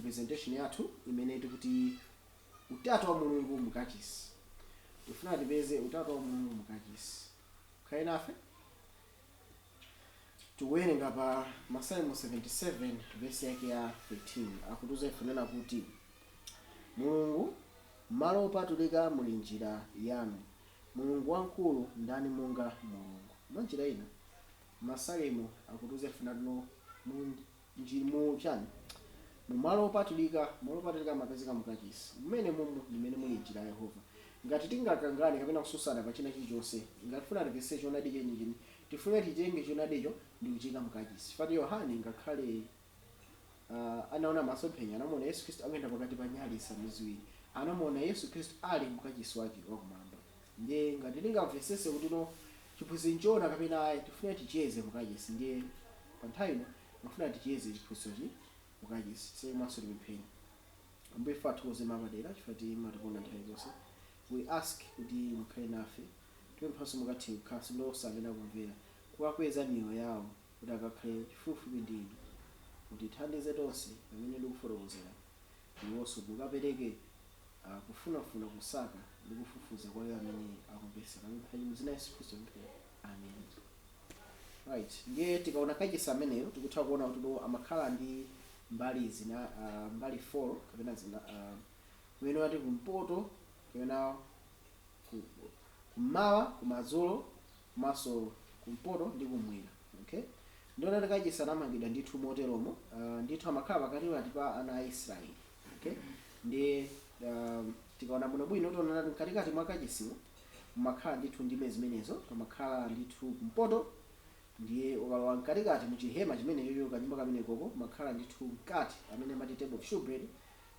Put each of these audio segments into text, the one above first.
Presentation yathu imene tikuti Utatu wa Mulungu mukachisi. Tifuna tipeze Utatu wa Mulungu mukachisi. Khale nafe. Tikuwerenga pa Masalimo 77 vesi yake ya 13. Akutiuza ifunena kuti, "Mulungu, malo opatulika muli njira yanu. Mulungu wamkulu, ndani monga Mulungu?" Mwa njira ina, Masalimo akutiuza ifuna tino mu chani, mu malo opatulika. Malo opatulika amapezeka mukachisi mmene mumu ndimene muli njira ya Yehova. Ngati tingakangane kapena kususana pa china chilichonse, ngati tifuna tipeze choonadi chenicheni, tifuna titenge choonadicho ndi kuchika mukachisi. Fati Yohane ngakhale anaona masomphenya, anamuona Yesu Khristu akuyenda pakati pa nyali zisanu ndi ziwiri, anamuona Yesu Khristu ali mukachisi wake wakumwamba. Ndiye ngati tingamvesese kuti no, chiphunzitso nchoona kapena ayi, tifuna ticheze mukachisi. Ndiye pa nthawi ino mafuna ticheze chiphunzitsochi mukachisi. Semaso tipemphere. Ambuye, ife athokoze mapadera chifukwa timatikonda nthawi zonse. We ask kuti mukhale nafe. Tipemphanso mukathe kukhalanso ndi osamene akumvera, kukakweza miyoyo yawo kuti akakhale chifupifupi ndi inu. Mutithandize tonse pamene ndikufotokozera, iwonso mukapereke kufunafuna, kusaka ndi kufufuza kwa iwo amene akumvetsera. Pempha mdzina Yesu Khristu pemphera, amen. Right, ndiye tikaona kachisi ameneyo, tikutha kuona kuti do amakhala ndi mbali zina, mbali 4 kapena zina, kumene wati kumpoto kapena kummawa, kumadzulo, komanso kumpoto ndi kumwera. Okay, ndiona kuti kachisi anamangidwa ndithu moteromo. Ndithu amakhala pakati pati pa ana a Israeli. Okay, ndiye tikaona bwinobwino, tiona kuti mkatikati mwa kachisiwo mumakhala ndithu ndime zimenezo. Pamakhala ndithu kumpoto, ndiye ukalowa mkatikati muchihema chimenecho, kanyumba kamene koko, makhala ndithu mkati amene amati table of showbread.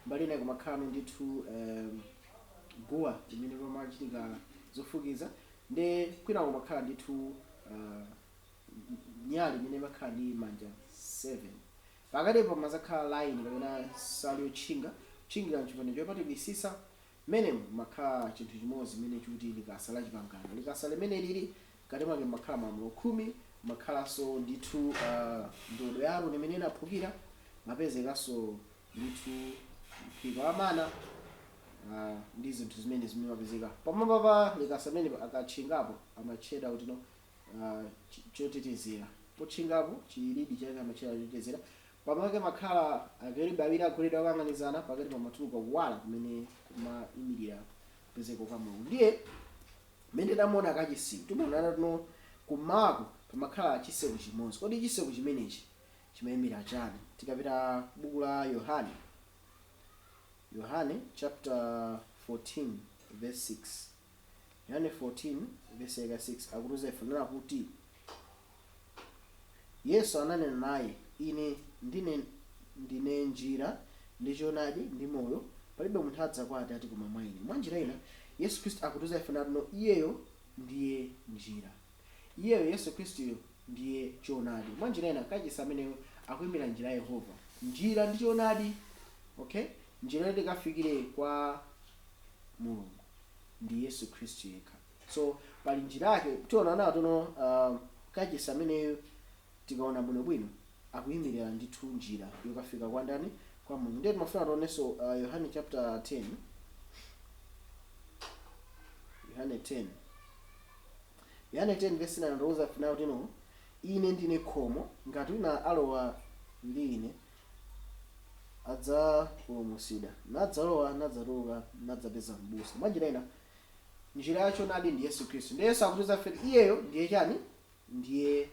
Mbali inayi kumakhala ndithu guwa limene pamachitika zofukiza, ndi kwina kumakhala ndithu nyali imene imakhala ndi manja 7. Pakatipo pamazakhala line kapena nsalu yotchinga, kutchingira mchipinda chopatulikitsitsa. Mmenemo makhala chinthu chimodzi chimene chikuti likasa la chipangano. Likasa limene lili mkati mwake makhala Malamulo 10, makhalanso ndithu ndodo ya Aaroni imene inaphukira, mapezekanso ndithu mphika wa mana ndi zinthu zimene zimene mapezeka pamwamba pa likasa limene akatchingapo amatchedwa kuti no chotetezera. Potchingapo chilidi chake amatchedwa chotetezera. Pamake makhala akerubi awiri agolide akuyang'anizana, pakati pamatuluka kuwala kumene kumayimirira kupezeka kwa Mulungu. Ndiye mmene tamuona kachisiyu, timaonana tuno kumako pamakhala chiseko chimodzi. Kodi chiseko chimenechi chimayimira chani? Tikapita buku la Yohane, Yohane chapter 14 verse 6, Yohane 14 verse 6, akutiuza ifunira kuti Yesu ananena naye, "Ine ndine njira ndi choonadi ndi moyo. Palibe munthu adza kwa Atate koma mwa ine." Mwa njira ina, Yesu Khristu akutiuza ife no iyeyo ndiye njira, iyeyo Yesu Khristuyo ndiye choonadi. Mwa njira ina, kachisi ameneyo akuyimira njira ya Yehova, njira ndi choonadi. Okay, njira yoti tikafikire kwa Mulungu ndi Yesu Khristu yekha. So pali njira yake. Tiona nawo tuno kachisi ameneyo, tikaona bwinobwino, akuyimirira ndithu njira yokafika kwa ndani? Kwa Mulungu. Ndiye timafuna tionenso Yohane chapter 10, Yohane 10, Yohane 10 verse 9, ndiuza finawo tino, "Ine ndine khomo. Ngati wina alowa ndi ine, adzapulumutsidwa, nadzalowa, nadzatuluka, nadzapeza mbusa." Mwanjira ina, njira yachoonadi ndi Yesu Khristu. Ndiye Yesu akutiuza ife iyeyo ndiye chani? Ndiye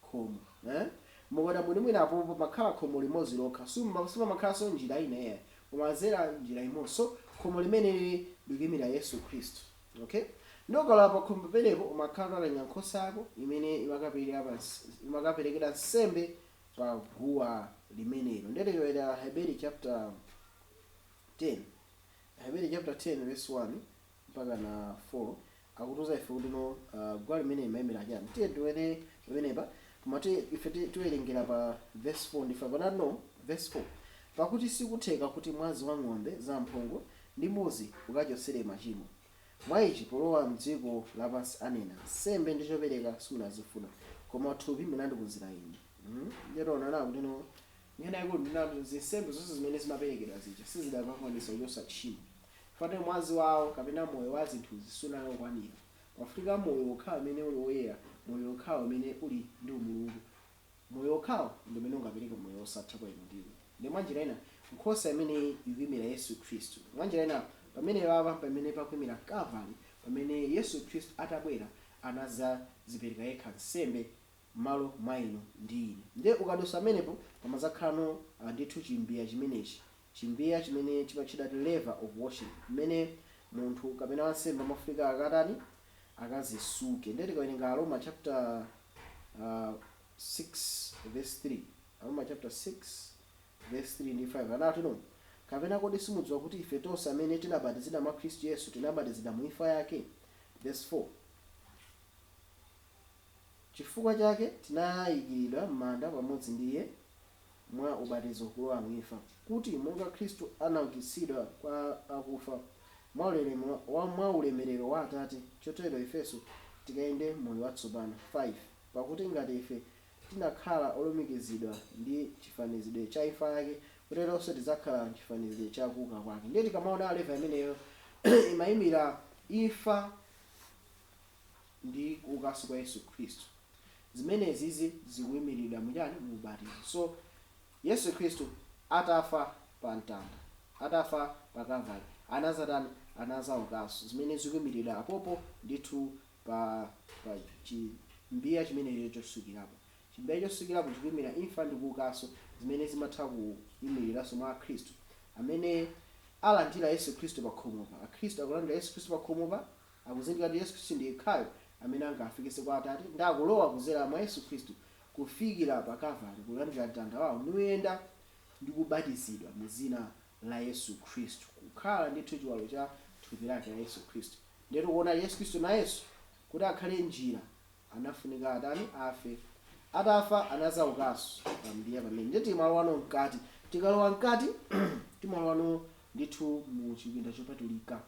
khomo, eh? Mukaona bwinobwino, apopo makhala khomo limodzi lokha. Sipamakhalanso njira ina iyayi, kumazera njira imodzi. So khomo limene likuyimira Yesu Khristu. Okay, ndokalowa pa khomo pamenepo, umakhala utatenga nkhosa yako imene imakaperekera nsembe pa guwa limenelo. Ndiye tikawerenga Heberi chapter 10, Heberi chapter 10 verse 1 mpaka na 4, akutiuza ife kuti no, guwa limene limayimira chani. Tiye tiwere pamenepa, koma ife tiwerengera pa verse 4. Ndife panati no, verse 4, "Pakuti sikutheka kuti mwazi wa ng'ombe zamphongo ndi mbuzi ukachotsere machimo. Mwa ichi polowa mdziko lapansi anena, 'Nsembe ndi chopereka simunazifuna, koma thupi munandikonzera ine.' Ndiye tiona nawo kuti no, Nkhani yaikulu ndinati zinsembe zonse zimene zimaperekedwa zija sizidakakwanisa kuchotsa tchimo. Fate mwazi wawo kapena moyo wa zinthuzi sunakokwanira. Pafunika moyo wokhawo umene uli woyera, moyo wokhawo umene uli ndi umulungu, moyo wokhawo ndi umene ungapereke moyo wosatha kwa inu ndine. Ndi mwanjira ina nkhosa imene ikuyimira Yesu Khristu. Mwanjira ina pamene papa pamene pakuyimira Calvary, pamene Yesu Khristu atabwera anazazipereka yekha nsembe m'malo mwa inu ndi ine. Ndiye ukadusa amenepo pamazakhalano ndithu chimbiya chimenechi, chimbiya chimene chimatchedwa laver of washing, mmene munthu kapena wansembe amafika akatani, akazisuke. Ndiye tikawerenga Aroma chapter 6 verse 3, Aroma chapter 6 verse 3 ndi 5, anati no, kapena kodi simudziwa kuti ife tonse amene tinabatizidwa mwa Khristu Yesu tinabatizidwa mu imfa yake? Verse 4, chifukwa chake tinayikiridwa m'manda pamodzi ndi iye mwa ubatizo kulowa mu imfa, kuti monga Khristu anaukitsidwa kwa akufa mwa ulemerero wa Atate, chotero ifenso tikayende moyo watsopano. 5, pakuti ngati ife tinakhala olumikizidwa ndi chifanizidwe cha imfa yake, kuteronso tidzakhala chifanizidwe cha kuuka kwake. Ndiye tikamaona laver imeneyo imayimira imfa ndi kuukanso kwa Yesu Khristu. Zimenezizi zikuyimiridwa muchani? Mu ubatizo. So Yesu Khristu atafa pa mtanda, atafa pa Calvary, anazatani? Anazaukanso, zimene zikuyimiridwa apopo ndithu pa chimbiya chimenecho chosukirapo. Chimbiya chosukirapo chikuyimira imfa ndi kuukanso, zimene zimatha kuyimiriranso mwa Akhristu amene alandira Yesu Khristu pa khomopa. Akhristu akulandira Yesu Khristu pa khomopa, akuzindikira kuti Yesu Khristu ndi yekhayo amene angafikise kwa Atate, ndi akulowa kuzera mwa Yesu Khristu kufikira pa Calvary, kulandira mtanda wawo niuyenda ndi kubatizidwa mu dzina la Yesu Khristu, kukhala ndithu chiwalo cha thupi lake la Yesu Khristu. Ndiye tikuona Yesu Khristu nayenso kuti akhale njira anafunika atani? Afe. Atafa anazaukanso pambiya pamene. Ndiye timalowano mkati. Tikalowa mkati timalowano ndithu mu chipinda chopatulika.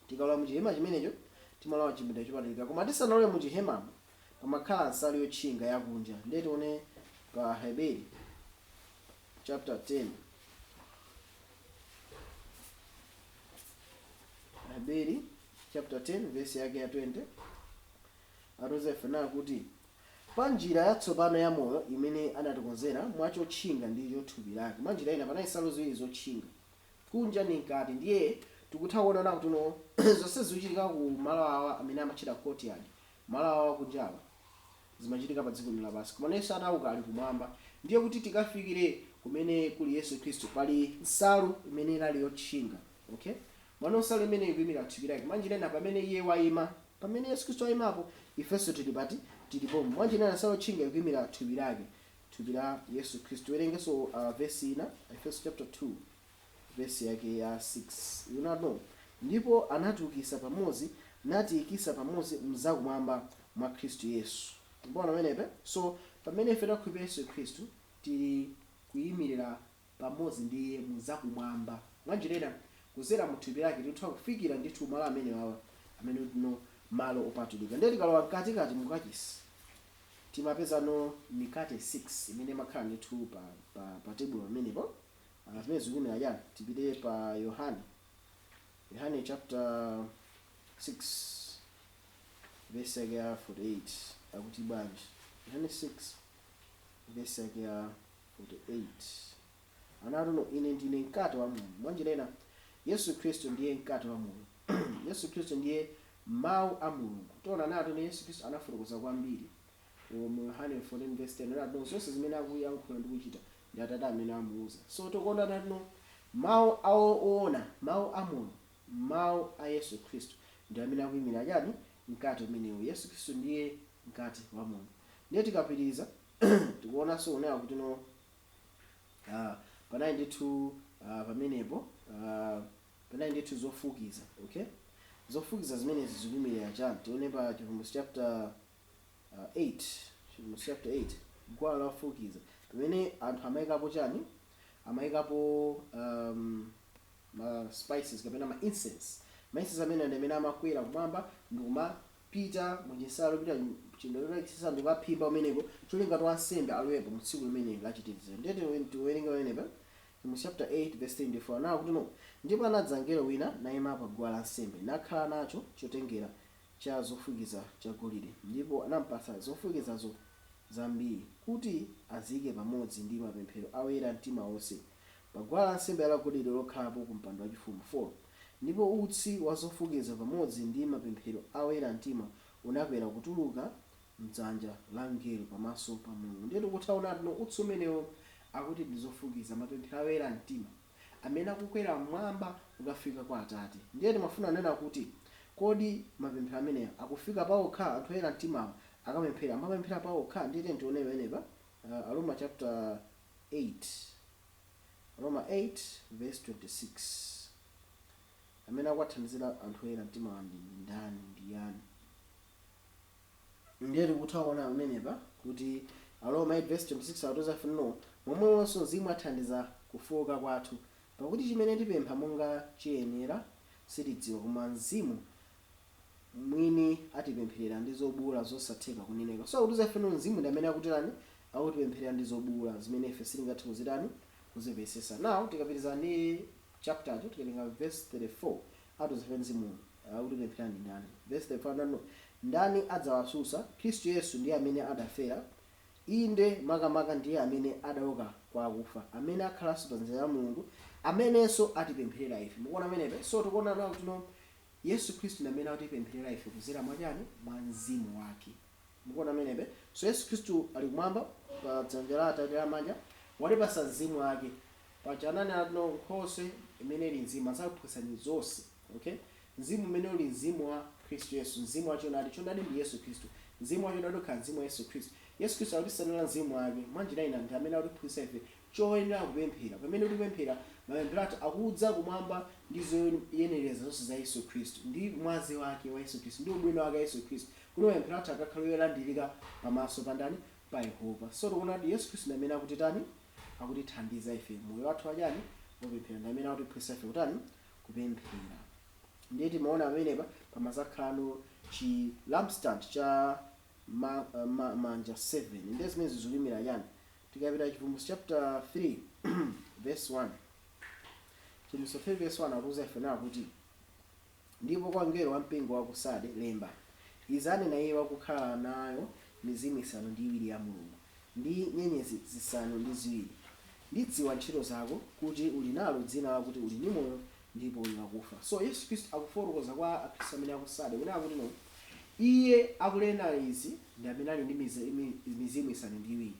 Tikalowa mu chihema chimenecho timalowa chipinda chopatulika, koma tisanalowe mu chihemamo pamakhala nsalu yotchinga yakunja. Ndiye tione pa Heberi chapter 10, Heberi chapter 10 verse yake ya 20, atiuza ife kuti pa njira yatsopano ya moyo imene anatikonzera mwachotchinga ndicho thupi lake. Mwa njira ina panali nsalu ziwiri zotchinga, kunja ndi mkati. Ndiye tikutha kuona kuti no, zonse zikuchitika ku malo awa amene amatchedwa courtyard, malo awa kunjawa, zimachitika pa dziko lapansi, koma Yesu atauka ali kumwamba. Ndiye kuti tikafikire kumene kuli Yesu Khristu pali nsalu imene inali yotchinga, okay? Mano nsalu imene ikuyimira thupi lake. Mwanjira ina pamene iye wayima, pamene Yesu Khristu wayimapo, ifenso tili pati? Tilipomo. Mwanjira ina nsalu yotchinga ikuyimira thupi lake, thupi la Yesu Khristu. Werengenso vesi ina, Efeso chapter 2 vesi yake ya 6, you know, ndipo anatiukitsa pamodzi natiyikitsa pamodzi mzakumwamba mwa Khristu Yesu. Mbona pamenepe? So pamene ife takhulupirira Yesu Khristu tili kuyimirira pamodzi ndi iye muzakumwamba. Mwanjira ina kuzera mu thupi lake tikutha kufikira ndithu malo amene wawa amene tino malo opatulika. Ndiye tikalowa mkatikati mukachisi timapezano mikate 6 imene imakhala ndithu pa tebulo pamenepo. Zimene zikuyimira chani? Tipite pa Yohane chapter 6 verse yake ya 48, akuti bwanji? Yohane 6 verse yake ya 48 anati no, ine ndine mkate wa moyo. Mwanjira ina Yesu Khristu ndiye mkate wa moyo. Yesu Khristu ndiye mawu a Mulungu. Tiona nato ni Yesu Khristu anafotokoza kwambiri mu Yohane 14 verse 10, anati no, zonse zimene akuyankhula ndi kuchita ndi Atate amene amuuza. So tikuona natino mawu awoona, mawu a moyo, mawu a Yesu Khristu ndi amene akuyimira chani? Mkate umenewu. Yesu Khristu ndiye mkate wa moyo. Ndiye tikapitiriza tikuonanso kunena kuti no, panali ndithu pamenepo panali ndithu zofukiza, okay? Zofukiza zimenezi zikuyimirira chani? Tione pa Chivumbulutso chapter 8, Chivumbulutso chapter 8, guwa lofukiza pamene anthu amayikapo chani? Amayikapo ma spices kapena ma incense. Ma incense amene ndi amene amakwera kumwamba ndikumapita muchinsalu, pita Chindolekisisa ndikukaphimba umeneko, cholinga to ansembe alowepo mu tsiku limene lachitetezero. Ndiye tiwerenge pamenepa mu chapter 8 verse 24 nawo kuti no, ndipo anadza mngelo wina nayima pa guwa lansembe, nakhala nacho chotengera cha zofukiza chagolide, ndipo anampatsa zofukizazo zambiri, kuti aziyike pamodzi ndi mapemphero a oyera mtima onse pa guwa lansembe lagolide lokhalapo ku mpando wachifumu. 4 ndipo utsi wa zofukiza pamodzi ndi mapemphero a oyera mtima unakwera kutuluka mdzanja la mngelo pamaso pa Mulungu. Ndiye tikuthaona tino utsi umenewo akuti ndi zofukiza, mapemphero a oyera mtima amene akukwera mmwamba kukafika kwa Atate. Ndiye timafuna kunena kuti kodi mapemphero amenewa akufika paokha? Anthu oyera mtimawa akamapemphera, amapemphera paokha? Ndiye tione pamenepa Aroma chapter 8, Roma 8 verse 26. Amene akuwathandizira anthu oyera mtimawa ndi ndani? Ndi yani? Ndiye tikuthaona pamenepa kuti Aroma 8 verse 26 akutiuza ife, no, momwemonso Mzimu athandiza kufoka kwathu, pakuti chimene tipempha monga chiyenera sitidziwa, koma Mzimu mwini atipempherera ndi zobuwula zosatheka kuneneka. So akutiuza ife, no, Mzimu ndi amene akutirani, akutipempherera ndi zobuwula zimene ife sitingathe kuzitani, kuzimvetsetsa. Now tikapitiriza ndi chapter cho, tikatenga verse 34, atiuza ife Mzimu akutipempherera ndi ndani. Verse 34 nano, ndani adzawasusa? Khristu Yesu ndiye amene adafera, inde makamaka ndiye amene adauka kwa akufa, amene akhalanso pa dzanja la Mulungu, amenenso atipempherera ife. Mukuona amenepe? So tikuona nawo kuti no, Yesu Khristu ndi amene atipempherera ife kuzera mwachani? Mwa Mzimu wake. Mukuona amenepe? So Yesu Khristu ali kumwamba pa dzanja la Atate lamanja, watipasa Mzimu wake. Paja anani atino nkhoswe imene ili Mzimu adzakuphunzitsani zonse. Okay, Mzimu umene uli Mzimu wa Khristu Yesu, Mzimu wa choonadi. Choonadi ndi Yesu Khristu. Mzimu wa choonadi ukhala Mzimu wa Yesu Khristu. Yesu Khristu akutisanira Mzimu wake mwanjira ina, ndi amene akutiphunzitsa ife choyenera kupemphera. Pamene tikupemphera, mapemphero athu akudza kumwamba ndi zoyenereza zonse za Yesu Khristu, ndi mwazi wake wa Yesu Khristu, ndi ubwino wake wa Yesu Khristu, kuti mapemphero athu akakhale olandirika pamaso pa ndani? Pa Yehova. So tikuona kuti Yesu Khristu ndi amene akutitani, akutithandiza ife moyo wathu wachani? Wopemphera. Ndi amene akutiphunzitsa ife kutani? Kupemphera. Ndiye timaona pamenepa pamazakhalano chi lampstand cha manja 7. Ndiye zimene zikuyimira chani? Tikapita Chivumbulutso chapter 3 verse 1, Chivumbulutso 3 verse 1 akuuza ife nawo kuti, ndipo kwa mngelo wa mpingo wa ku Sade lemba, izi anena iye wakukhala nayo mizimu isanu ndi iwiri ya Mulungu, ndi nyenyezi zisanu ndi ziwiri. Ndidziwa ntchito zako, kuti uli nalo dzina lakuti uli ndi moyo, ndipo uli wakufa. So Yesu Khristu akufotokoza kwa Akhristu amene aku Sade kunena kuti no, iye akunena izi ndi amene ali ndi mizimu isanu ndi iwiri.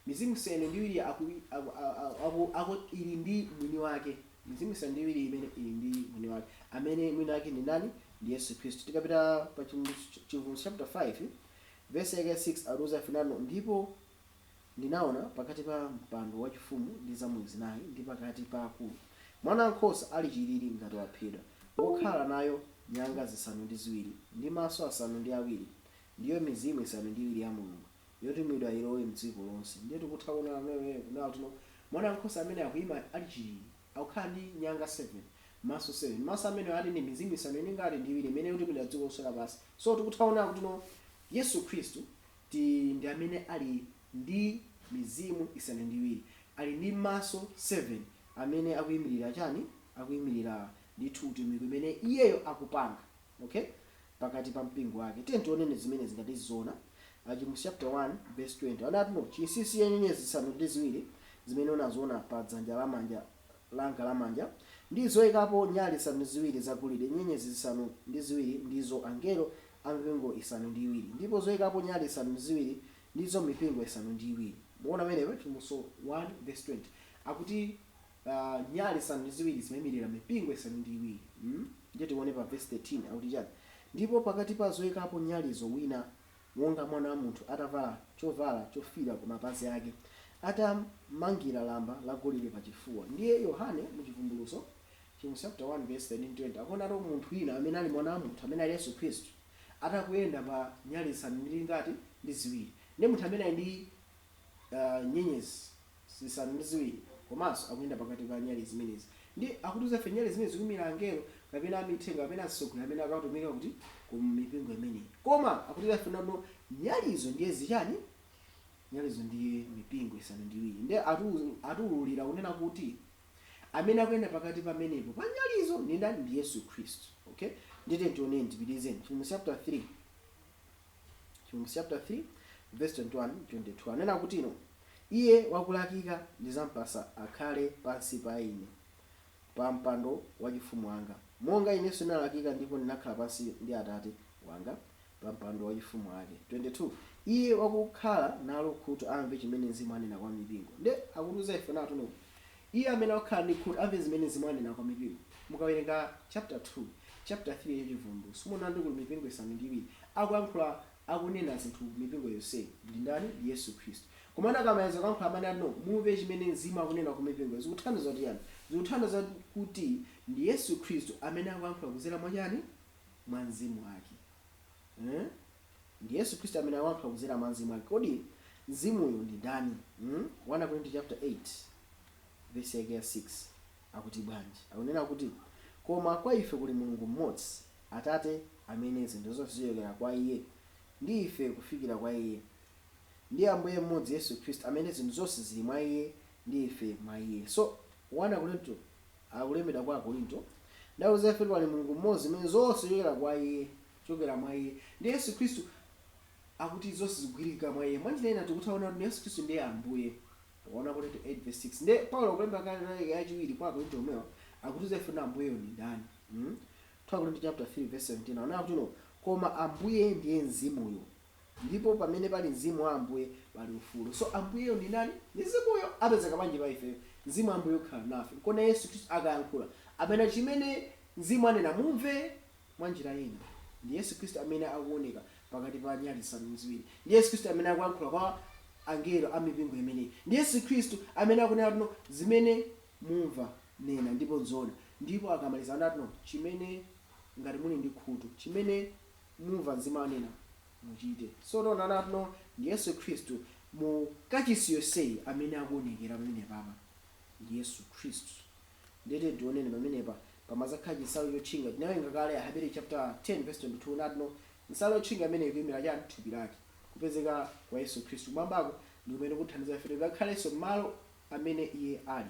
Mizimu isanu ndi iwiri ili ndi mwini wake. Mizimu isanu ndi iwiri imene ili ndi mwini wake, amene mwini wake ndi ndani? Ndi Yesu Khristu. Tikapita pa Chivumbulutso chapter 5 verse yake 6, atiuza ife nano, ndipo ndinaona pakati pa mpando wachifumu ndi zamoyo zinayi, ndi pakati pa akulu, Mwana wankhosa ali chilili ngati waphedwa, wokhala nayo nyanga zisanu ndi ziwiri ndi maso asanu ndi awiri, ndiyo mizimu isanu ndi iwiri ya Mulungu, yotumidwa ilowe mdziko lonse. Ndiye tikutha kuona kunena kuti no, Mwana wankhosa amene akuyima ali chilili akukhala ndi nyanga 7, maso 7. Maso amene ali ndi mizimu isanu ndi ngati ndi iwiri imene yotumidwa dziko lonse lapansi. So tikutha kuona kuti no, Yesu Khristu ti ndi amene ali ndi mizimu isanu ndi iwiri, ali ndi maso 7, amene akuyimirira chani? Akuyimirira ndithu utumiki umene iyeyo akupanga, okay, pakati pa mpingo wake. Tiye tionene zimene zingati zona. Chivumbulutso chapter 1 verse 20 anati no, chinsinsi cha nyenyezi zisanu ndi ziwiri zimene unaziona pa dzanja lamanja langa lamanja, ndi zoyikapo nyali zisanu ndi ziwiri zagolide, nyenyezi zisanu ndi ziwiri ndizo angelo a mipingo isanu ndi iwiri, ndipo zoyikapo nyali zisanu ndi ziwiri ndizo mipingo isanu ndi iwiri. Muona pamenepo, Chivumbulutso 1 verse 20 akuti nyali zisanu ndi ziwiri zimayimirira mipingo isanu ndi iwiri. Ndiye tione pa verse 13 akuti chani? Ndipo pakati pa zoyikapo nyalizo wina wonga mwana wa munthu, atavala chovala chofira ku mapazi ake, atamangira lamba lagolide pachifuwa. Ndiye Yohane mu Chivumbulutso, Chivumbulutso chapter 1 verse 13 20, akuonatu munthu wina amene ali mwana wa munthu, amene ali Yesu Khristu, atakuyenda pa nyali zisanu ndi ngati ndi ziwiri. Ndiye munthu amene ali ndi nyenyezi zisanu ndi ziwiri, komanso akuyenda pakati pa nyali zimenezi. Ndi akutiuza ife nyale zimene zikumira angelo kapena amithenga kapena atsogoleri amene akatumika kuti ku mipingo imeneyi. Koma akutiuza ife nano nyalizo ndiye zichani? Nyalizo ndiye mipingo isanu ndi iwiri. Ndiye atiululira kunena kuti amene akuyenda pakati pamenepo pa nyalizo ndi ndani? Ndi Yesu Khristu. Okay, ndite tioneni, tipitizeni Chivumbulutso chapter 3. Chivumbulutso chapter 3 verse 21, 22 anena kuti ino iye wakulakika ndizampasa akhale pansi pa ine pa mpando wachifumu wanga, monga inenso ndinalakika ndipo ndinakhala pansi ndi Atate wanga pa mpando wachifumu wake. 22 iye wakukhala nalo khutu amve chimene Mzimu anena kwa mipingo. Nde akutiuza ife natuno, iye amene akukhala ndi khutu amve zimene Mzimu anena kwa mipingo. Mukawerenga chapter 2, chapter 3 yachivumbulutso, muona ndi kuli mipingo isanu ndi iwiri. Akuyankhula, akunena zinthu mipingo yonseyi ndi ndani? Ndi Yesu Khristu. Komana akamaliza kuyankhula, amene atino mumve chimene Mzimu akunena ku mipingo, zikuthandiza kuti yani? Zikuthandiza kuti ndi Yesu Khristu amene akuyankhula kudzera mwachani? Mwa Mzimu wake, eh? Ndi Yesu Khristu amene akuyankhula kudzera mwa Mzimu wake. Kodi Mzimuyo ndi ndani? 1 Korinto chapter 8 verse yake ya 6 akuti bwanji? Akunena kuti koma kwa ife kuli Mulungu mmodzi, Atate, amene zinthu zonse zichokera kwa iye, ndi ife kufikira kwa iye, ndi Ambuye mmodzi Yesu Khristu, amene zinthu zonse zili mwa iye, ndi ife mwa iye. So 1 Korinto akulembedwa kwa Akorinto, ndauza ife pali Mulungu mmodzi amene zonse zichokera kwa iye, chokera mwa iye, ndi Yesu Khristu. Akuti zonse zikugwirika mwa iye. Mwanjira ina tikuthaona kuti Yesu Khristu ndiye Ambuye. 1 Korinto 8 verse 6. Nde Paulo akulemba kalata yachiwiri kwa Akorinto omwewa, akutiuza ife Ambuyeyo ndi ndani. 2 Korinto chapter 3 verse 17 aonera kuti no, koma Ambuye ndiye Mzimuyo, ndipo pamene pali Mzimu wa Ambuye pali ufulu. So Ambuyeyo ndi ndani? Ndi Mzimuyo. Apezeka bwanji pa ifeyo? Mzimu wa Ambuye ukhala nafe. Kona Yesu Khristu akayankhula, amene chimene Mzimu anena mumve. Mwa njira ina, ndi Yesu Khristu amene akuoneka pakati pa nyali zisanu ndi ziwiri. Ndi Yesu Khristu amene akuyankhula kwa angelo a mipingo imeneyi. Ndi Yesu Khristu amene akunena tuno zimene mumva nena ndipo nzoona. Ndipo akamaliza anati no, chimene ngati muli ndi khutu, chimene mumva Mzimu anena muchite. So tona anati no, ndi Yesu Khristu mu kachisi yonseyi amene akuonekera pamene papa ndi Yesu Khristu. Ndete tionene pamenepa pamazakhala chinsalu chotchinga. Tinawerenga kale Aheberi chapter 10 verse 22, nati no, nsalu yotchinga imene ikuyimira chani? Thupi lake. Kupezeka kwa Yesu Khristu kumwambako ndi kumene kuthandiza ife tikakhalenso malo amene iye ali.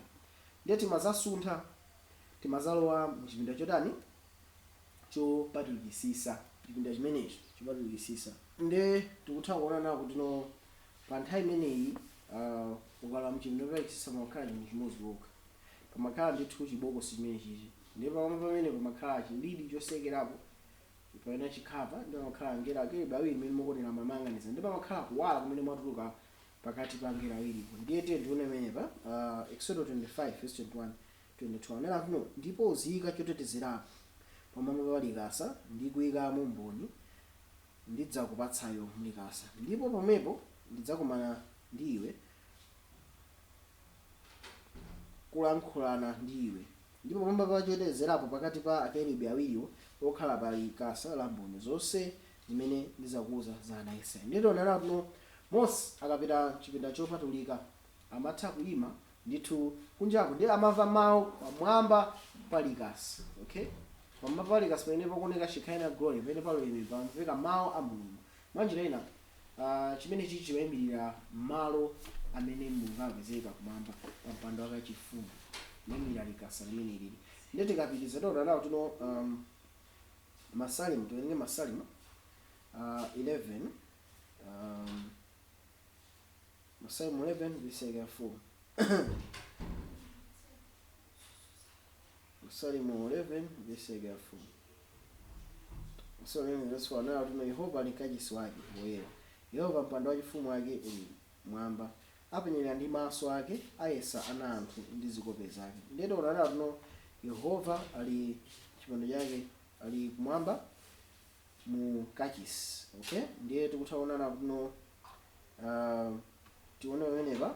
Ndiye timazasuntha, timazalowa mchipinda chotani? Chopatulikisisa. Chipinda chimenecho chopatulikisisa. Nde tikutha kuona nawo kuti no, pa nthawi imeneyi ukalowa mchipinda chopatulikisisa pamakhala chinthu chimodzi kokha. Pamakhala ndithu chibokosi chimene chichi, ndipo pamwe pamene pamakhala chilidi chosekerapo pamene chikhapa, ndi pamakhala angelo akerubi awiri mmene mukuonera mamayang'aniza, ndi pamakhala kuwala kumene mwatuluka pakati pa angelo awiripo. Ndiye tiye tione pamenepa Exodo 25 verse 21, 22 anena kuno, ndipo uziyika chotetezerapo pamwamba pa likasa ndi kuyikamo mboni ndidzakupatsayo mlikasa, ndipo pomwepo ndidzakumana ndi iwe kulankhulana ndi iwe. Ndipo pamwamba pa chotetezerapo pakati pa akerubi awiriwo okhala pa likasa la mboni, zonse zimene ndidzakuuza za ana a Israeli. Ndiye tionera kuno Mose akapita chipinda chopatulika amatha kuyima ndithu kunjako, ndiye amamva mawu pamwamba pa likasa. Okay, pamwamba pa likasa pamene pakuoneka Shekinah glory, pamene pali pamveka mawu a Mulungu. Mwanjira ina chimene chichi chimayimirira malo amene Mulungu amapezeka kumwamba pa mpando wake wachifumu, kuyimirira likasa limene lili. Ndiye tikapitiza tiona nawo tino Masalimo, tiwerenge Masalimo 11, Masalimo 11 verse yake ya 4. Masalimo 11 verse yake ya 4. Masalimo 11 verse 4 anayo tino, Yehova ali mkachisi wake woyera, Yehova mpando wachifumu wake uli mwamba, apenyerera ndi maso ake, ayesa ana anthu ndi zikope zake. Ndiye tiona nawo tino Yehova ali chipando chake ali kumwamba mu kachisi. Okay, ndiye tikuthaonana kuno tione pamenepa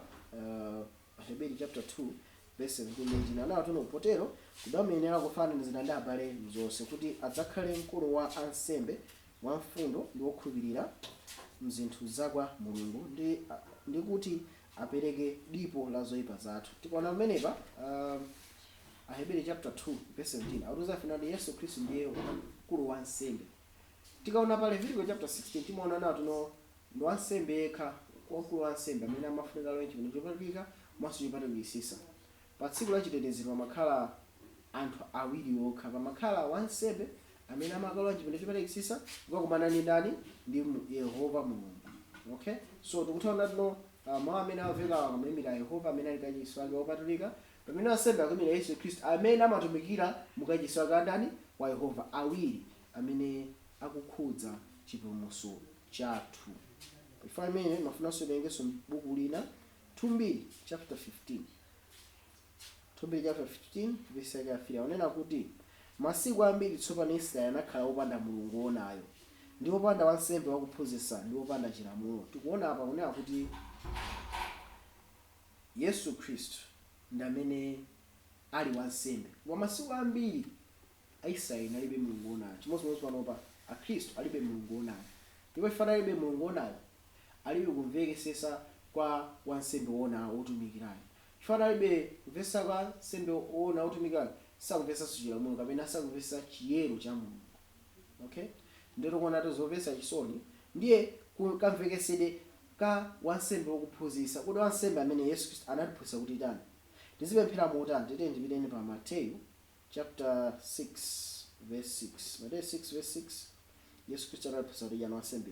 Heberi chapter 2 verse 17 ndi 18 anawo tuno, potero kudamuyenera kufananizira ndi abale mzonse, kuti adzakhale mkulu wa ansembe wamfundo ndi wokhulupirira mzinthu zakwa Mulungu, ndi kuti apereke dipo la zoyipa zathu. Tikaona pamenepa Aheberi chapter 2 verse 17 akutiuza ife kuti Yesu Khristu ndiye mkulu wa nsembe. Tikaona pa Leviticus chapter 16, timaona nawo tino ndi wansembe yekha, wamkulu wa nsembe, amene amafunika alowe chipinda chopatulika komanso chopatulikisisa. Pa tsiku la chitetezero pamakhala anthu awiri okha. Pamakhala wansembe amene amakalowa chipinda chopatulikisisa kukakumana ndi ndani? Ndi Yehova Mulungu. Okay, so tikuthaona tino mawu amene amveka akamuyimira Yehova amene ali kachisi wake wopatulika, pamene wansembe akuyimira Yesu Khristu amene amatumikira mukachisi wake andani? Wa Yehova. Awiri amene akukhudza chipulumutso chathu. Ife amene mafunanso tiwerengenso buku lina, 2 chapter 15, 2 chapter 15 verse yake ya 3, akunena kuti masiku ambiri tsopano Israeli anakhala wopanda Mulungu wonayo, ndi wopanda wansembe wakuphunzitsa, ndi wopanda chilamulo. Tikuona apa kunena kuti Yesu Khristu ndi amene ali wansembe. Kwa masiku ambiri Aisraeli analibe Mulungu wonayo. Chimodzimodzi panopa Akhristu alibe Mulungu wonayo, ndipo ifana alibe Mulungu wonayo, alibe kumvekesesa kwa wansembe wona wotumikirayo. Chifana alibe kumvesa kwa wansembe wona wotumikirayo, sakumvesanso chilamulo kapena sakumvesa chiyero cha Mulungu. Okay, ndero kuona zomvetsa chisoni. Ndiye kamvekesedwe ka wansembe wokuphunzitsa, kuti wansembe amene Yesu Khristu anatiphunzitsa kuti tani, tizipemphera motani? Tete ndipiteni pa Mateyu chapter 6 verse 6. Mateyu 6 verse 6, Yesu Khristu anatiphunzitsa kuti yani wansembe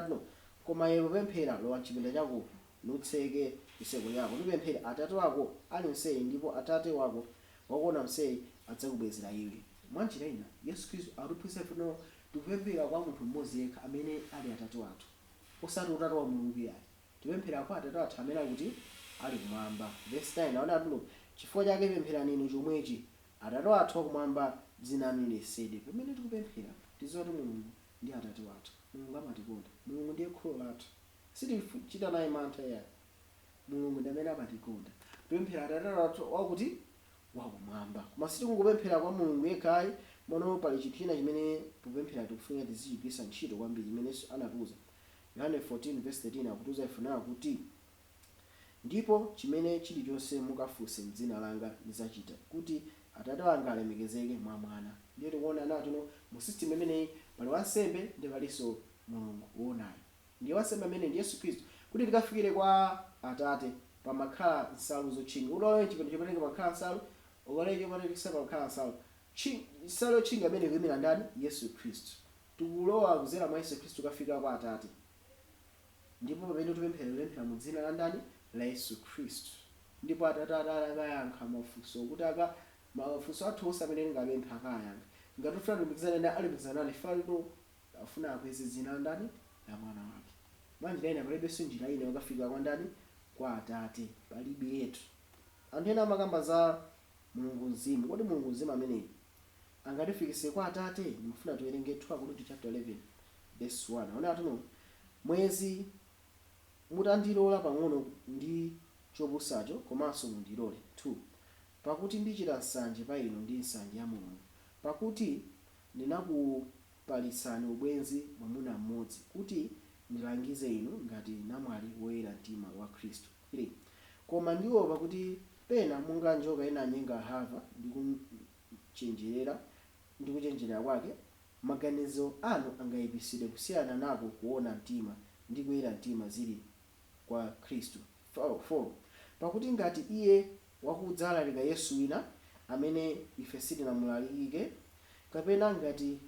no. Koma iwe popemphera, lowa mchipinda chako, nutseke chitseko chako, nupemphere Atate wako ali mseri, ndipo Atate wako wakuona mseri adzakubwezera iwe. Mwanjira ina Yesu Khristu akutiphunzitsa ife no tikupemphera kwa munthu mmodzi yekha amene ali Atate wathu, osati utatu wa Mulungu yayi. Tipemphera kwa Atate wathu amene akuti ali kumwamba. Verse 9 aona atuno: chifukwa chake pempherani inu chomwechi, Atate wathu wakumwamba, dzina lanu liyesedwe. Pamene tikupemphera, tidziwa kuti Mulungu ndi Atate wathu. Mulungu amatikonda. Mulungu ndiye kholo lathu, sitichita naye mantha yayi. Mulungu ndi amene amatikonda. Tipemphera Atate wathu wakuti wakumwamba, koma sitikungopemphera kwa Mulungu yekhayi. Mono pali chinthu china chimene popemphera tikufunika tizichigwiritsa ntchito kwambiri, chimene Yesu anatiuza. Yohane 14 verse 13 akutiuza ifenayo kuti, ndipo chimene chilichonse mukafunse m'dzina langa ndidzachita, kuti Atate wanga alemekezeke mwa Mwana. Ndiye tikuona nawo tino mu system imeneyi pali wansembe ndi palinso Mulungu woonayo. Ndiye wansembe amene ndi Yesu Khristu. Kuti tikafikire kwa Atate pamakhala nsalu zotchinga. Kuti ulowe chipinda chopatulika pamakhala nsalu, ukalowe chopatulikisa pamakhala nsalu. Nsalu yotchinga imene ikuyimira ndani? Yesu Khristu. Tikulowa kudzera mwa Yesu Khristu kukafika kwa Atate. Ndipo pamene tipemphera, tipemphera mu dzina la ndani? La Yesu Khristu. Ndipo Atate akayankha mafunso, kuti aka mafunso athu onse amene tingapempha akayankha. Ngati tifuna tilumikizane naye, alumikizana nane falino afuna akweze dzina la ndani? La Mwana wake. Mwanjira ina palibenso njira ina yokafika kwa ndani? Kwa Atate, palibe yetu. Anthu ena amakamba za Mulungu mzimu. Kodi Mulungu mzimu ameneyi angatifikise kwa Atate? Ndimafuna tiwerenge 2 Akorinto chapter 11 verse 1. Aona atuno: mwezi mutandilola pang'ono ndi chopusacho, komanso mundilole. 2 pakuti ndichita nsanje pa inu ndi nsanje ya Mulungu, pakuti ndinakupalitsani ubwenzi mwamuna mmodzi, kuti ndilangize inu ngati namwali woyera mtima wa Khristu. 3 koma ndiopa kuti pena monga njoka inanyenga Hava ndi kuchenjerera kwake, maganizo anu angayipisidwe kusiyana nako kuona mtima ndi kuyera mtima zili kwa Khristu. 4 pakuti ngati iye wakudzalalika Yesu wina, amene ife sitinamulalikike, kapena ngati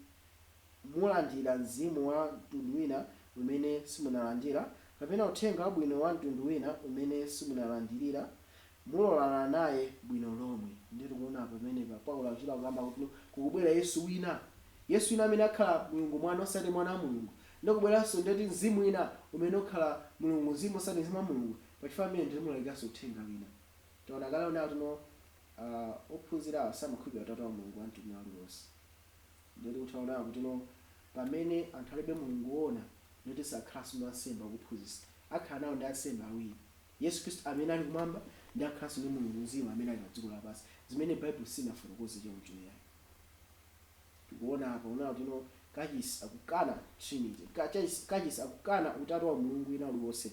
mulandira mzimu wa mtundu wina umene simunalandira, kapena uthenga wabwino wa mtundu wina umene simunalandirira, mulolana naye bwino lomwe. Ndiye tikuona pamenepa Paulo akuchita kukamba kuti kukubwera Yesu wina, Yesu wina amene akhala Mulungu Mwana osati Mwana wa Mulungu, ndikubweranso ndeti mzimu wina umene ukhala Mulungu mzimu osati mzimu wa Mulungu. Pachifukwa amene ndimulalikanso uthenga wina. Taona kale ona tino ophunzira samakhulupirira utatu wa Mulungu wa mtundu uliwonse. Ndiye tikuthaona kuti no pamene anthu alibe Mulungu woona, ndoti sakhalanso ndi ansembe akuphunzitsa. Akhala nawo ndi ansembe awiri, Yesu Khristu amene ali kumwamba, ndi akhalanso ndi Mulungu mzimu amene ali pa dziko lapansi, zimene Baibulo sinafotokoze choncho yayi. Tikuona apa unawo tino kachisi akukana Trinity, kachisi akukana utatu wa Mulungu wina uliwonse.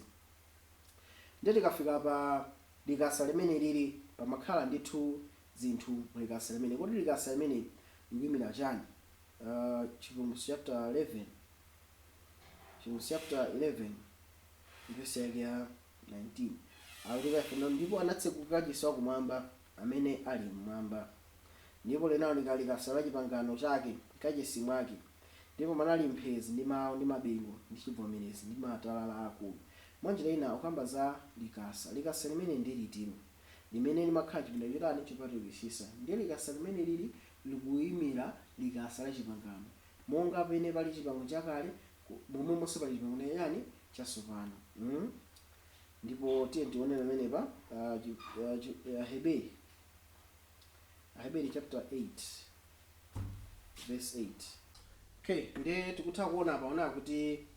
Ndiye tikafika pa likasa limene lili pamakhala ndithu zinthu mulikasa limene. Kodi likasa limene likuyimira chani? Chivumbulutso chapter 11, Chivumbulutso chapter 11 verse yake ya 19 akuti ife, "Ndipo anatsekuka kachisi wakumwamba amene ali mmwamba, ndipo linaoneka likasa la chipangano chake kachisi mwake, ndipo panali mphezi ndi mawu ndi mabengo ndi chivomerezi ndi matalala akulu." Mwanjira ina ukamba za likasa. Likasa limene ndi litiro limene limakhala chipinda chotani? Chopatulikitsitsa. Ndiye likasa limene lili likuyimira likasa la chipangano. Monga pene pali chipangano chakale, momwemonso pali chipangano yani? Chatsopano. Ndipo tiye tione pamenepa Aheberi chapter 8 verse 8. Okay, ndiye tikutha kuona paona kuti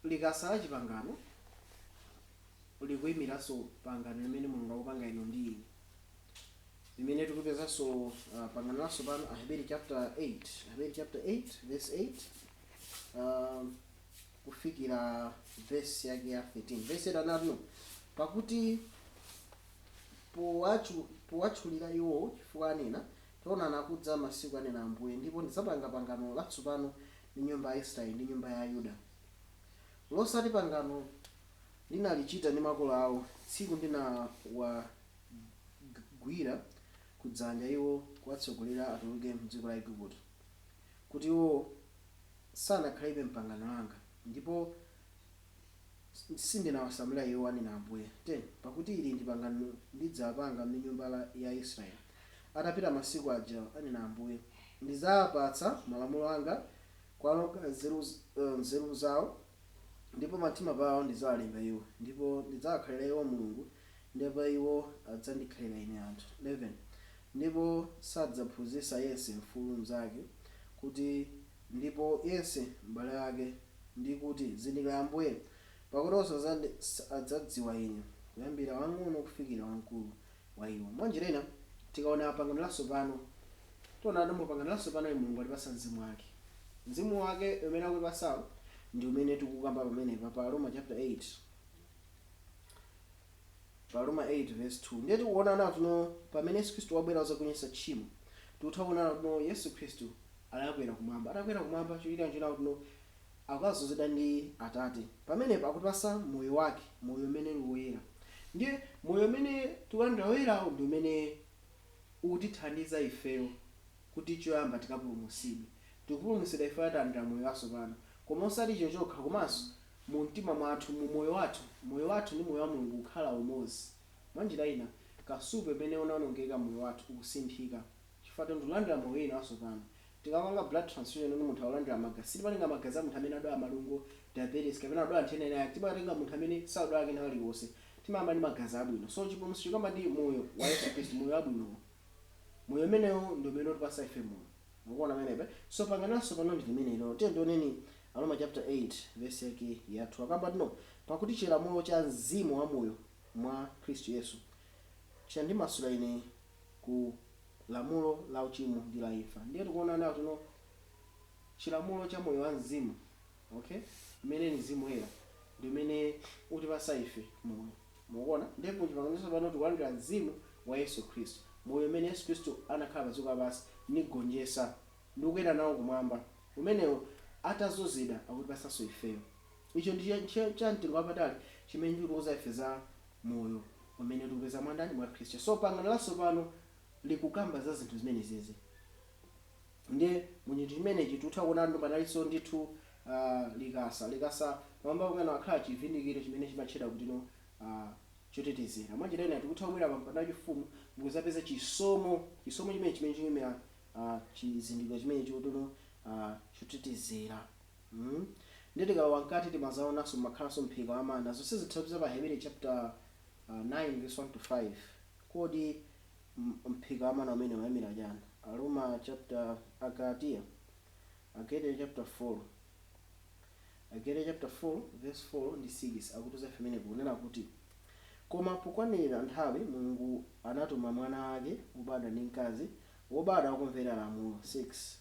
likasa la chipangano likuyimiranso pangano limene Mulungu akupanga ino ndi ine, limene tikupezanso pangano latsopano, Aheberi chapter 8, Aheberi chapter 8 verse 8 kufikira verse yake ya 13. Verse 8 anati, "Pakuti powatchulira iwo chifukwa anena, 'Taonani akudza masiku, anena Ambuye, ndipo ndidzapanga pangano latsopano ndi nyumba ya Israeli ndi nyumba ya Yuda, losati pangano linalichita ndi makolo awo tsiku ndinawagwira kudzanja iwo kuwatsogolera atuluke mdziko la Igupto, kuti iwo sanakhalibe mpangano langa, ndipo sindinawasamalira iwo, anena Ambuye.' 10 pakuti ili ndi pangano ndidzapanga ndi nyumba ya Israeli atapita masiku aja, anena Ambuye: ndidzawapatsa malamulo anga kuwalonga nzeru zawo, ndipo pamtima pawo ndidzawalemba iwo, ndipo ndidzawakhalira iwo Mulungu, ndipo iwo adzandikhalira ine anthu. 11 ndipo sadzaphunzitsa yense mfulu mnzake kuti, ndipo yense m'bale wake, ndi kuti, 'Zindikira Ambuye,' pakuti onse adzadziwa ine, kuyambira wang'ono kufikira wamkulu wa iwo." Mwanjira ina tikaona pangano latsopano, tiona mu pangano latsopano Mulungu alipasa mzimu wake. Mzimu wake umene akulipasawo ndi umene tikukamba pamenepa pa Roma chapter 8, pa Roma 8 verse 2. Ndiye tikuona nawo tuno pamene Yesu Khristu wabwera kuzagonjetsa tchimo, tikutha kuona tuno Yesu Khristu adakwera kumwamba. Atakwera kumwamba, chochita nchinawo tuno akazozedwa ndi Atate. Pamenepo akutipasa moyo wake, moyo umene uli woyera. Ndiye moyo umene tikulandira woyerawo ndi umene ukutithandiza ifeyo kuti choyamba tikapulumutsidwe. Tikupulumutsidwa ife atalandira moyo watsopano, koma osati icho chokha, komanso mu mtima mwathu, mu moyo wathu, moyo wathu ndi moyo wa Mulungu kukhala umodzi. Mwanjira ina kasupe umene unawonongeka moyo wathu ukusinthika chifukwa tikulandira moyo ina watsopano. Tikapanga blood transfusion, ndi munthu akulandira magazi, sitimatenga magazi a munthu amene adwala malungo, diabetes, kapena adwala nthenda ina yake. Timatenga munthu amene sadwala kena kaliwonse, timayamba ndi magazi abwino. So chipulumutso chikamba ndi moyo wa Yesu Khristu, moyo wabwinowo. Moyo umenewo ndi umene utipasa ife moyo. Mukuona pamenepa? So pangano latsopano ndi limenelo. Tiye tioneni Aroma chapter 8 verse yake yathu. Akamba tino, "Pakuti chilamulo cha mzimu wa moyo mwa Khristu Yesu chandimasula ine ku lamulo la uchimo ndi la imfa." Ndiye tikuona nawo tino chilamulo cha moyo wa mzimu, okay, umene ni mzimu woyera, ndi umene utipasa ife moyo. Mukuona? Ndipo muchipangano chatsopano tikulandira mzimu wa Yesu Khristu, moyo umene Yesu Khristu anakhala pa dziko lapansi nigonjetsa ndi kukwera nawo kumwamba, umenewo atazozedwa akutipasanso ifeyo. Icho ndi cha mtengo wapatali chimene chikutiuza ife za moyo umene tikupeza mwa ndani? Mwa Khristu. So pangano latsopano likukamba za zinthu zimenezezi. Ndiye muchinthu chimenechi tikutha kuona ndo panalinso ndithu likasa. Likasa pamwamba pamene akhala chivindikiro chimene chimatchedwa kuti no chotetezera. Mwanjira ina tikutha kubwera pa mpando wachifumu mukuzapeza chisomo, chisomo chimene chiyimira chizindikiro chimene chikuti no chotetezera. Ndiye tikalowa mkati timazaonanso makhalanso mphika wa mana. Zonse zitha pa Hebrew chapter 9 verse 1 to 5. Kodi mphika wa mana umene umayimira chani? Aroma chapter, Agalatiya, Agalatiya chapter 4, Agalatiya chapter 4 verse 4 ndi 6 akutiuza ife pamenepo kunena kuti, "Koma pokwanira nthawi Mulungu anatuma mwana wake wobadwa ndi mkazi, wobadwa wakumvera lamulo. 6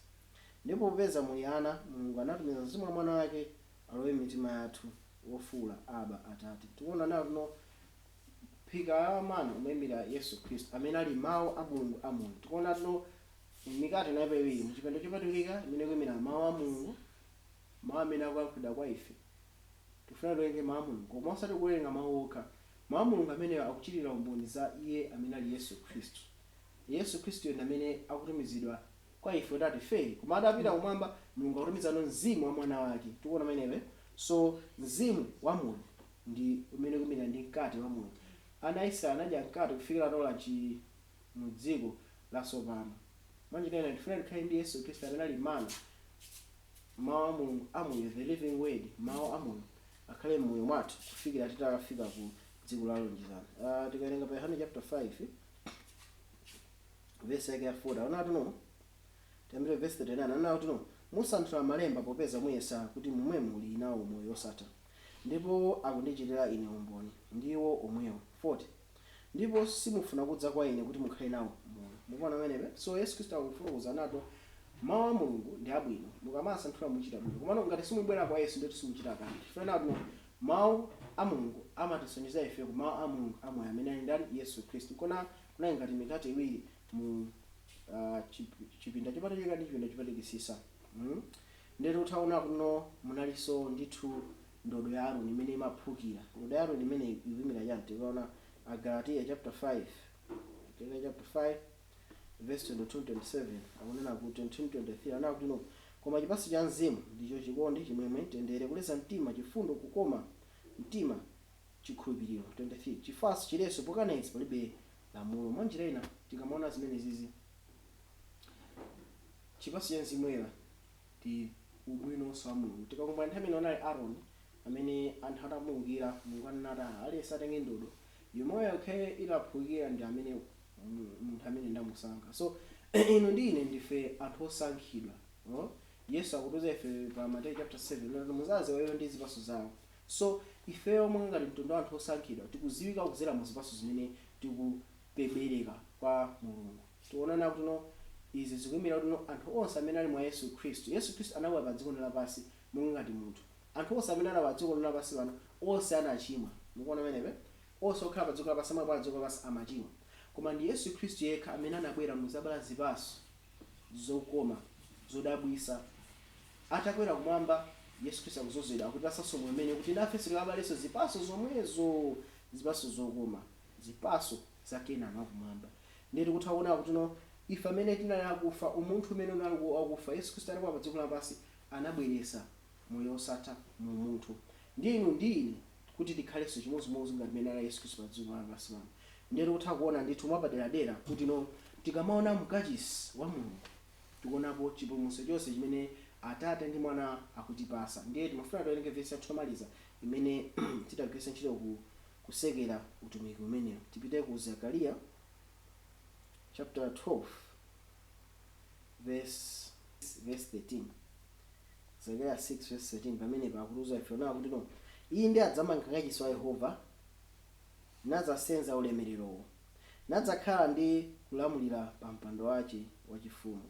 Ndipo popeza muli ana, Mulungu anatumiza mzimu wa mwana wake alowe mitima yathu, wofuwula, 'Aba, Atate.'" Tikuona nawo tuno Phika la mana umayimira Yesu Khristu amene ali mawu a Mulungu amoyo. Tikuona tino mikate inayipa iwiri muchipinda chopatulika imene kuyimira mawu a Mulungu, mawu amene akuyankhulidwa kwa ife. Tifuna tiwerenge mawu a Mulungu, koma osati kuwerenga mawu okha. Mawu a Mulungu ameneyo akuchitira umboni za iye amene ali Yesu Khristu. Yesu Khristu ndi amene akutumizidwa kwa ife kuti atifere, koma adapita kumwamba, Mulungu akutumizano mzimu wa mwana wake. Tikuona pamenepe. So mzimu wa moyo ndi umene kuyimira ndi mkate wa moyo. Ana a Israeli anadya mkate kufikira atola chi mu dziko latsopano. Mwanjira tifuna tikhale ndi Yesu Khristu amene ali mana, mawu a Mulungu amoyo, the living word, mawu amoyo akhale mmoyo mwathu kufikira titafika ku dziko la lonjezano. Tikawerenga pa Yohane chapter 5 verse yake ya 40, aona tuno, tiyambire verse 39, anena kuti no, "Musanthula malemba popeza muyesa kuti momwe muli nawo moyo osatha, ndipo akundichitira ine umboni, ndiwo omwewo." 40, "Ndipo simufuna kudza kwa ine kuti mukhale nawo moyo." Mukuona pamenepe? So Yesu Khristu akufotokoza nato mawu a Mulungu ndi abwino, mukamasanthula muchita bwino, komano ngati simubwera kwa Yesu, ndeti simuchita kanthu. Chifukwa nato mawu a Mulungu amatisonyeza ife ku mawu a Mulungu amoyo amene ali ndani? Yesu Khristu. Kona kunali ngati mikate iwiri mu chipinda chopatulika ndi chipinda chopatulikisisa. Ndetu utaona kuno munalinso ndithu ndodo ya Aaroni imene imaphukira. Ndodo ya Aaroni imene ikuyimira chani? Tikaona Agalatiya chapter 5, Galatiya chapter 5 verse 22 27, akunena kuti 22 23, anena kuti no, "Koma chipatso cha mzimu ndicho chikondi, chimwemwe, mtendere, kuleza mtima, chifundo, kukoma mtima, chikhulupiriro." 23, "Chifatso, chiletso, pokana izi palibe lamulo." Mwanjira ina tikamaona zimene zizi, chipatso cha mzimu woyera ndi ubwinonso wa Mulungu. Tikakumbukira nthawi imene anali Aaroni amene anthu atamuwukira, Mulungu anati aliyense atenge ndodo yomweyo yokhe itaphukira ndi amene munthu amene ndamusankha. So inu ndi ine ndife anthu osankhidwa, no? Yesu akutiuza ife pa Mateyu chapter 7 kuti muzaziwa iwo ndi zipatso zawo. So ifeyo monga ngati mtundu wa anthu osankhidwa tikuziwika kudzera mu zipatso zimene tikupebereka kwa Mulungu. Tikuonana kuti no, izi zikuyimira kuti no, anthu onse amene ali mwa Yesu Khristu, Yesu Khristu anabwera pa dziko lapansi monga ngati munthu. Anthu onse amene anabwera pa dziko lapansi pano onse anachimwa. Mukuona pamenepe? Onse okhala pa dziko lapansi, amabwera pa dziko lapansi amachimwa, koma ndi Yesu Khristu yekha amene anabwera muzabala zipatso zokoma zodabwisa. Atakwera kumwamba, Yesu Khristu akuzozedwa, akutipasanso moyo umene kuti nafenso tikabalenso zipatso zomwezo, zipatso zokoma, zipatso za Kenani wakumwamba. Ndiye tikutha kuona kuti no, ife amene tinali akufa, umunthu umene unali wakufa, Yesu Khristu atabwera pa dziko lapansi anabweresa moyo osatha mu munthu. Ndiye inu ndi ine kuti tikhalenso chimodzimodzi ngati mmene ali Yesu Khristu pa dziko lapansi pano. Ndiye tikutha kuona ndithu mwapaderadera kuti no, tikamaona mkachisi wa Mulungu tikuonapo chipulumutso chonse chimene Atate ndi Mwana akutipasa. Ndiye timafuna tiwerenge vesi yathu yomaliza imene titagwiritsa ntchito ku kusekera utumiki umenewu. Tipite ku Zakariya chapter 12 verse 13, Zakariya 6 verse 13. Pamenepo akutiuza ife ona kuti no, "Iye ndi adzamanga kachisi wa Yehova, nadzasenza ulemererowo, nadzakhala ndi kulamulira pa mpando wake wachifumu,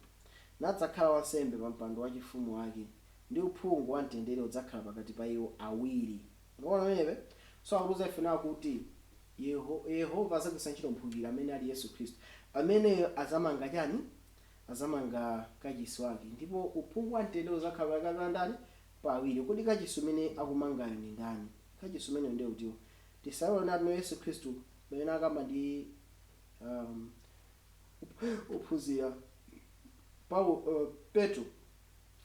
nadzakhala wansembe pa mpando wachifumu wake, ndi uphungu wa mtendere udzakhala pakati pa iwo awiri." Mukuona pamenepe? So akutiuza ife nawo kuti Yehova azagwiritsa ntchito mphukira amene ali Yesu Khristu, ameneyo azamanga chani? Azamanga kachisi wake, ndipo uphungu wa mtendere udzakhala pakati pa ndani? Pa awiri. Kodi kachisi umene akumangayo ndi ndani? Kachisi umeneyo ndiye utiwo? Tisayiwale nati Yesu Khristu pamene akamba ndi ophunzira Paulo, Petro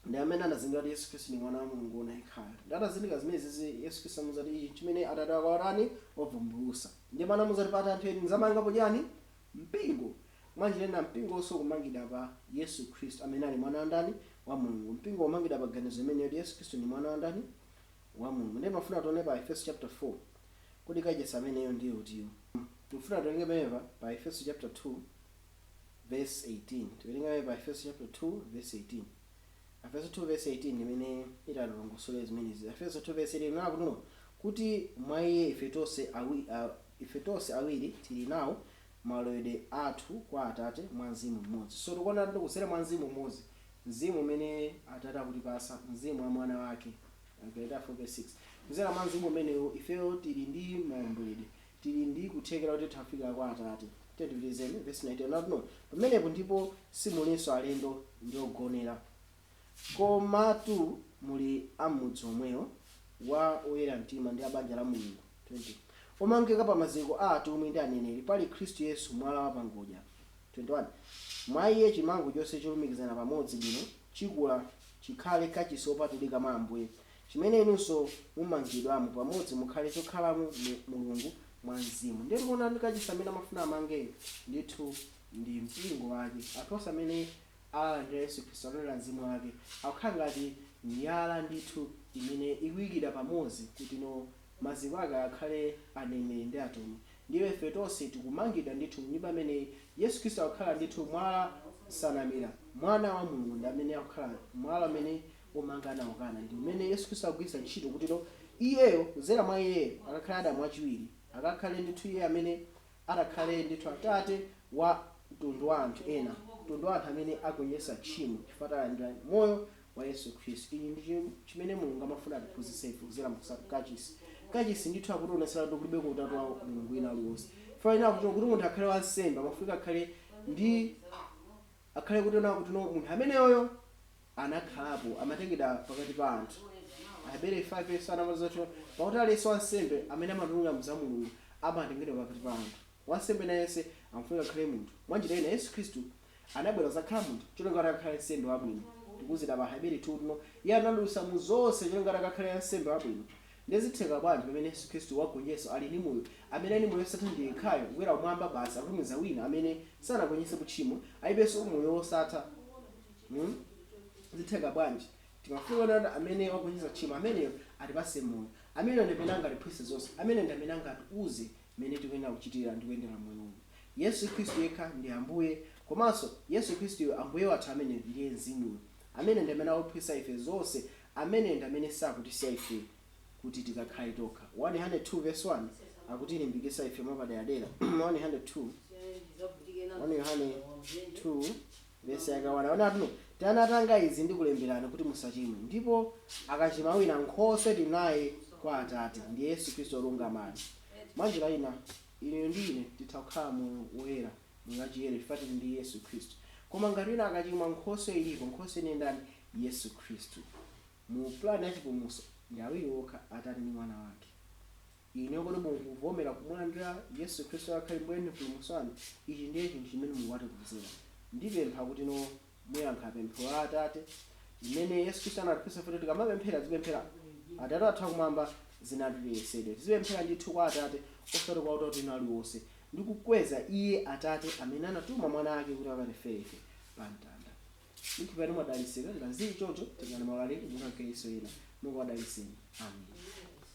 ndi amene anazindikira kuti Yesu Khristu ndi mwana wa Mulungu wona yekhayo. Ndi atazindikira zimenezi, Yesu Khristu amuwuza kuti ichi chimene Atate wako atani? Wavumbulutsa. Ndiye mana amuwuza kuti pati anthu eni ndidzamangapo chani? Mpingo. Mwanjira ina mpingo kumangidwa pa Yesu Khristu amene ali mwana wa ndani? Wa Mulungu. Mpingo umangidwa pa ganizo imene yoti Yesu Khristu ndi mwana wa ndani? Wa Mulungu. Ndiye mafuna tione pa Efeso chapter 4, kodi kachisi ameneyo ndiye utiyo? Tikufuna tiwerenge pamenepa pa Efeso chapter 2 verse 18. Tiwerenge pamene pa Efeso chapter 2 verse 18. Efeso 2 verse 18 imene italongosole zimenezi. Efeso 2 verse 18 nena kuti no, kuti mwa iye ife tonse awiri tili nawo malowedwe athu kwa Atate mwa mzimu mmodzi. So tikuona kuti kudzera mwa mzimu mmodzi, mzimu umene Atate akutipasa, mzimu wa mwana wake, Galatiya 4 verse 6, kudzera mwa mzimu umenewu ifeyo tili ndi maomboledwe. Tili ndi kuthekera kuti tafika kwa Atate. Tetipitizeni verse 19 no, pamenepo ndipo simulinso alendo ndi ogonera, komatu muli amudzi omwewo wa oyera mtima ndi abanja la Mulungu. 20 omangika pa maziko a atumwi ndi aneneri, pali Khristu Yesu mwala wa pangodya. 21 mwa iye chimango chonse cholumikizana pamodzi bwino chikula chikhale kachisi wopatulika mwa Ambuye, chimene inunso mumangidwamo pamodzi mukhale chokhalamo Mulungu mwa Mzimu. Ndiye tikuona ndi kachisi amene amafuna amangeyo ndithu ndi mpingo wake. Anthu onse amene alandira Yesu Khristu, analandira Mzimu wake, akukhala ngati miyala ndithu imene ikuyikidwa pamodzi kuti no maziko ake akhale aneneri ndi atumwi. Ndiye ife tonse tikumangidwa ndithu mnyumba imene Yesu Khristu akukhala ndithu mwala sanamira. Mwana wa Mulungu ndi amene akukhala mwala amene omanga anawukana, ndi umene Yesu Khristu akugwiritsa ntchito kuti no iyeyo, kudzera mwa iyeyo, akakhale Adamu wachiwiri, akakhale ndithu iye amene atakhale ndithu atate wa mtundu wa anthu ena, mtundu wa anthu amene agonjetsa tchimo chifukwa talandira moyo wa Yesu Khristu. Ichi ndi chimene Mulungu amafuna atiphunzitse ife kudzera mu kachisi. Kachisi ndithu akutionetsera kuti kulibe utatu wa Mulungu wina uliwonse. Faina kuti munthu akhale wansembe amafika akhale ndi akhale kuti na kuti no munthu ameneyoyo anakhalapo, amatengedwa pakati pa anthu. Ahebere 5 verse 1 amati, pakuti aliyense wansembe amene amatuluka mza Mulungu amatengedwa pakati pa anthu. Wansembe nayense amafuna akhale munthu. Mwanjira ina, Yesu Khristu anabwera kuzakhala munthu cholinga kuti akakhale nsembe wabwino. Tikuzida pa Ahebere 2 tuno iye anadutsa mu zonse cholinga kuti akakhale nsembe wabwino. Ndezitheka bwanji pamene Yesu Khristu wagonjetsa, ali ndi moyo, amene ali moyo wosatha ndi yekhayo, kukwera kumwamba basi, akutumiza wina amene sanagonjetse kutchimo, alibenso moyo wosatha? Zitheka bwanji? Timafuna kuti amene wagonjetsa tchimo ameneyo atipase moyo. Ameneyo ndi amene angatiphunzitse zonse, amene ndi amene angatiuze mmene tikuyenera kuchitira ndi kuyendera moyo uno. Yesu Khristu yekha ndi Ambuye, komanso Yesu Khristuyo Ambuye wathu amene ndiye Mzimuyo, amene ndi amene akuphunzitsa ife zonse, amene ndi amene sakutisiya ife kuti tikakhale tokha. 102 verse 1 akutilimbikitsa ife mwapaderadera. 102, 1 Yohane 2 verse yake 1 ona atuno, tana tanga izi ndikulemberani kuti musachimwe, ndipo akachimwa wina, nkhoswe tinaye kwa Atate, ndi Yesu Khristu olungamayo. Mwanjira ina, inu ndi ine titha kukhala moyo woyera, moyo wachiyero, chifukwa tili ndi Yesu Khristu. Koma ngati wina akachimwa, nkhoswe ilipo. Nkhoswe ine ndani? Yesu Khristu. Mu plan ya chipulumutso ndi awiri okha, Atate ndi Mwana wake. Ine kodi mukuvomera kumulandira Yesu Khristu akhale Mbuye ndi Mpulumutsi wanu? Ichi ndiye chinthu chimene Mulungu atikonzera. Ndipempha kuti no muyankha pemphero la Atate limene Yesu Khristu anatiphunzitsa kuti tikamapemphera tizipemphera, "Atate athu akumwamba, dzina liyeretsedwe." Tizipemphera ndithu kwa Atate, osati kwa utatu wina uliwonse, ndi kukweza iye Atate amene anatuma Mwana ake kuti akatifere ife pa mtanda. Ndikupani mwadalitsika. Ngati zili choncho, tingani maulaliki mukagaiso ena. Mungu adalitseni. Amen.